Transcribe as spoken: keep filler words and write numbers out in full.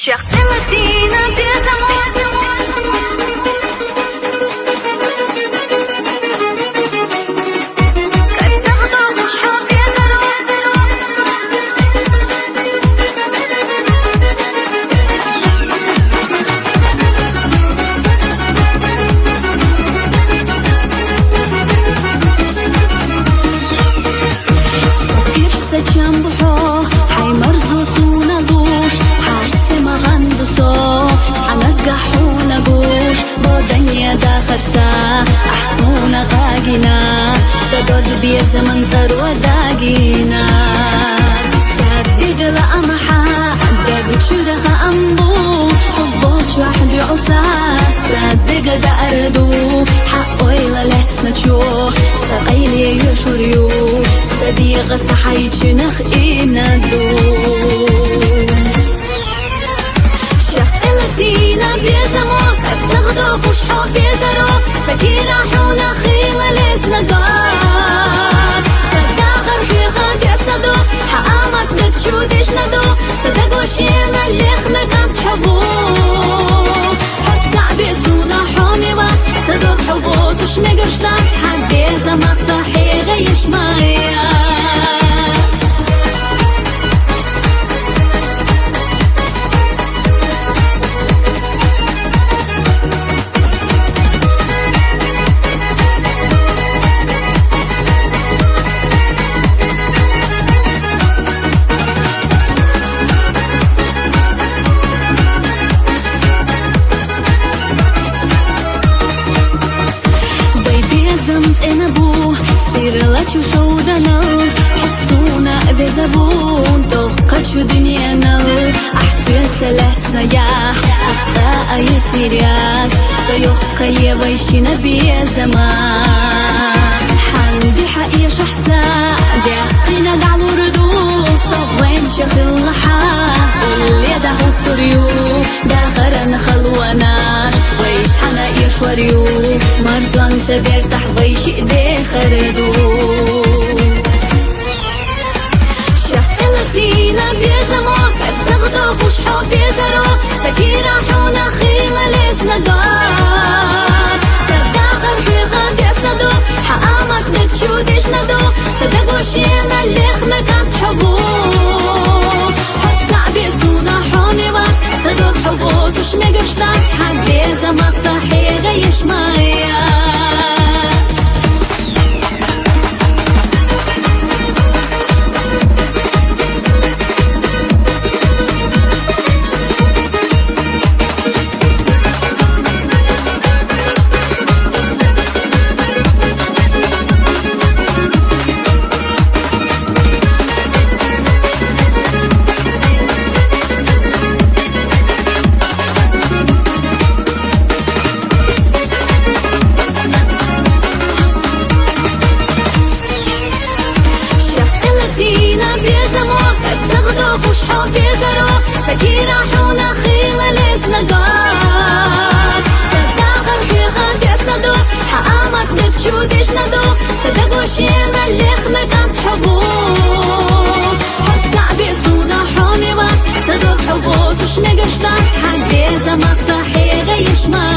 Са пир, са чамбухьо, хьай марзо суна луш, хьа сема гъанду со, цхьа нагагь хьуна гуш, боданеда харса, ахь суна гъагина, са дог безаман цӀаро дагина. Са дегала амхьа, даг чура хаамбу, хӀу волчвахь дуьгӀуса, са дега даарду, хьа ойла лаьцначу, са къайле йошур ю, са дегӀа са хьайчунах инаду. Шех цӀелатина безамо, кар сагъдо хуш хьо фезаро, са кира хьуна хила лезна дог. Са дагъар хьеха десна ду, хьа амат даг чу дешна ду, са даго шена лехна кам хьо ву. Хьо цаӀ бе суна хьо миват, са дог хьо ву, туш мегаш дат, хьа безамах са хьега ишмаят. Вай безам цӀена бу, сирла чу шовданал, хьо суна везавун, тохкачу дуьненал, ахь соьца лаьцна яхь, ас цӀа а яциряц, со йоккха е вай шина безама. Хьанди хьа эшахь са, дяхъина галур ду, со вайн чехилла хьа, улле дагьуттур ю. Дахаран халонаш вай цхьана эшвар ю, марзонца бертахь вай шиъ дехар ду. Шех цӀелатина безамо, кар сагъдо хуш хьо фезаро, са кира хьуна хила лезна дог. Са дахар хьеха десна ду, хьа амат даг чу дешна ду, са даго шена лехна кам хьо ву. Хьо цаӀ бе суна хьо миват, са дог хьо ву, туш мегаш дат, хьа безамах са хьега ишмаят. Шех цӀелатина безамо, кар сагъдо хуш хьо фезаро, са кира хьуна хила лезна дог. Са дахар хьеха десна ду, хьа амат даг чу дешна ду, са даго шена лехна кам хьо ву. Хьо цаӀ бе суна хьо миват, са дог хьо ву, туш мегаш дат, хьа безамах са хьега ишмаят.